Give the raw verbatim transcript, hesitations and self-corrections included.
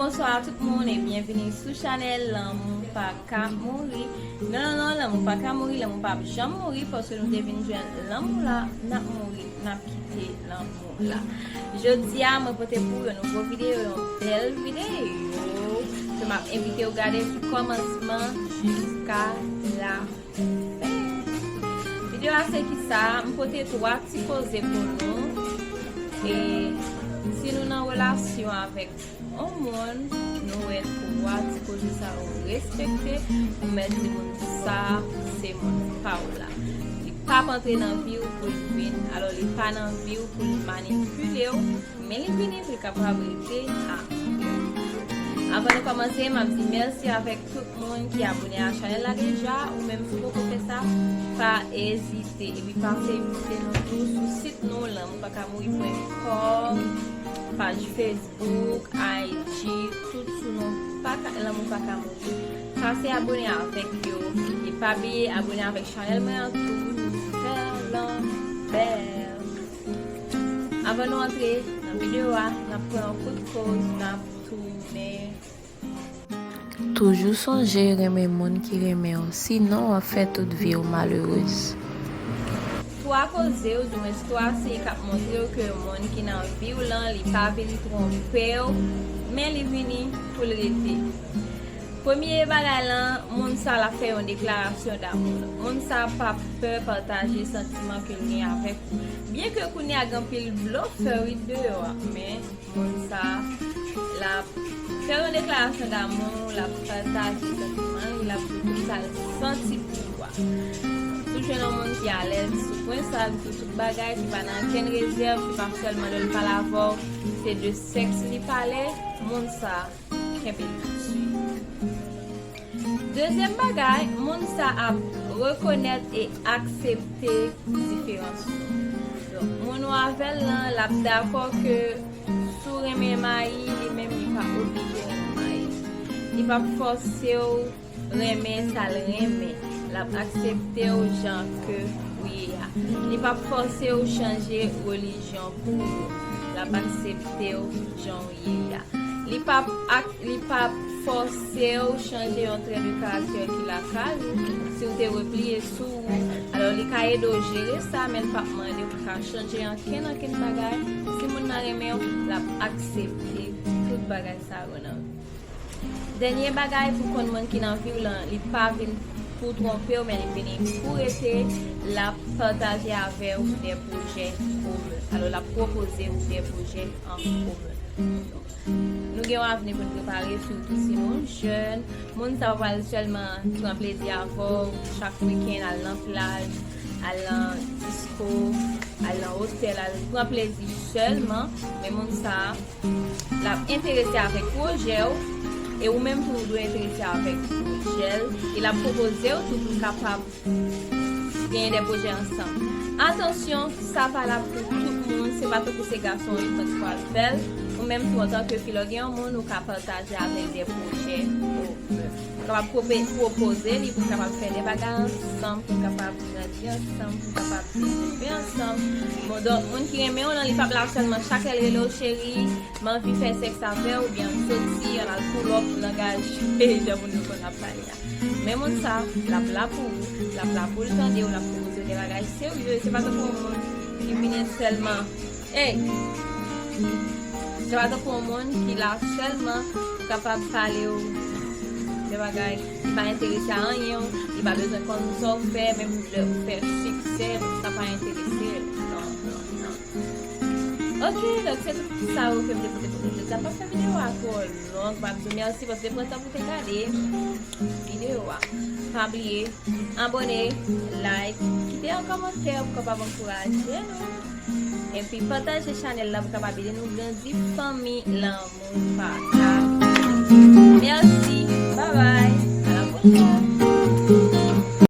Bonswa tout moun e byenvini sou chanèl Lanmou Pa Ka Mouri. Non, non, non, lanmou pa ka mouri, lanmou p ap janm mouri, paske nou te vin jwenn lanmou la, n ap mouri, n ap kite lanmou la. Jodi a, mwen pote pou yon nouvo videyo, yon bèl videyo, ke m ap envite w gade sou kòmansman jiska la fen. Videyo a se kisa, m pote twa ti koze pou nou. E si nou nan relasyon avèk yon moun, nou wè twa ti koze sa yo respekte, ou mèt di moun sa se moun pa w la. Li p ap antre nan vi w pou l vin, alò li pa nan vi w pou l manipile w, men li vini pou l kapab rete avè w. Avan nou kòmanse, m ap di mèsi avèk tout moun ki abone a chanèl la deja, ou menm si w poko fè sa, pa ezite, epi pase vizite nou tou sou sit nou, lanmou pa ka mouri pwen kòm, paj Facebook, I G, tout sou non pa ka, lanmou pa ka mouri. Pase abone avèk yo, e pa bliye abone avèk chanèl mwen an tou, Nifer Lambert. Avan nou antre nan videyo a, n ap pran yon kout poz, n ap tounen. Toujou sonje renmen moun ki renmen w, sinon w ap fè tout vi w malerez. Twa koze, oudimwens twa siy k ap montre w ke moun ki nan vi w lan, li pa vin twonpe w, men li vini pou l rete. Premye bagay lan, moun sa l ap fè yon deklarasyon damou. Moun sa p ap pè pataje santiman ke l gen avèk ou. Byenke kounye a gen anpil blofè wi deyò a, men moun sa l ap fè yon deklarasyon damou, l ap pataje santiman li, l ap di tout sa l santi pou ou a. Si w jwenn yon moun ki alèz sou pwen sa, li di tout bagay, ki pa nan okenn rezèv, ki pa sèlman lè l pale avè w, se de sèks li pale, moun sa kenbe l. Dezyèm bagay, moun sa ap rekonèt e aksepte diferans nou. Donk, moun ou avè l lan, l ap dakò ke si w renmen mayi, li menm li pa oblije renmen mayi. Li p ap fòse w renmen sa l renmen. L ap aksepte w jan ke ou ye a. Li p ap fòse w chanje relijyon pou ou. L ap aksepte w jan ou ye a. Li p ap ak, li p ap fòse w chanje yon trè de karaktè ki lakay ou. Si w te repliye sou ou, alò li ka ede w jere sa, men l p ap mande pou w ka chanje ankenn, ankenn bagay. Si moun nan renmen w, l ap aksepte tout bagay sa yo nan vi. Dènye bagay, pou konn moun ki nan vi w lan, li pa vin pou twonpe w, men li vini pou rete, l ap pataje avè w de pwojè komen. Alò, l ap pwopoze w de pwojè an komen. Donk, nou gen yon avni pou n prepare, sitou si nou jèn. Moun sa pa pral sèlman pran plezi avè w chak wikenn, al nan plaj, al nan disko, al nan otèl, al pran plezi sèlman, men moun sa l ap enterese avèk pwojè w, e ou menm tou ou dwe enterese avèk pwojè l, e l ap pwopoze w tou pou n kapab genyen de pwojè ansanm. Atansyon, sa valab pou tout moun, se pa tankou se gason sèlman ki pral fè l, ou menm tou antanke fi lè w gen yon moun ou ka pataje avè l de pwojè ou menm. Ou kapab pwope-, pwopoze li pou n kapab fè de bagay ansanm, pou n kapab grandi ansanm, pou n kapab devlope ansanm. Bon, donk, moun ki renmen w lan, li p ap la sèlman chak lè l rele w cheri, m anvi fè sèks avè w, oubyen soti, ann al pull up, langaj jan moun yo konn ap pale a. Men moun sa, l ap la pou ou, l ap la pou l tande w, l ap pwopoze w de bagay serye, se pa tankou yon moun ki vini sèlman, ey! Se pa tankou yon moun ki la sèlman pou kapab pale w de bagay ki pa enterese a anyen w, li pa bezwen konn sa w fè, menm lè w fè siksè, sa pa enterese l. Non, non, non. Ok, donk se tout sa yo ke m te pote pou nou jodi a. M p ap fè videyo a twò long, m ap di w mèsi paske w te pran tan pou w te gade videyo a. Pa bliye, abòne, like, kite yon kòmantè pou kapab ankouraje nou. Epi pataje chanèl la pou kapab ede nou grandi fanmi Lanmou Pa Ka. Mèsi, babay, a la pwochèn.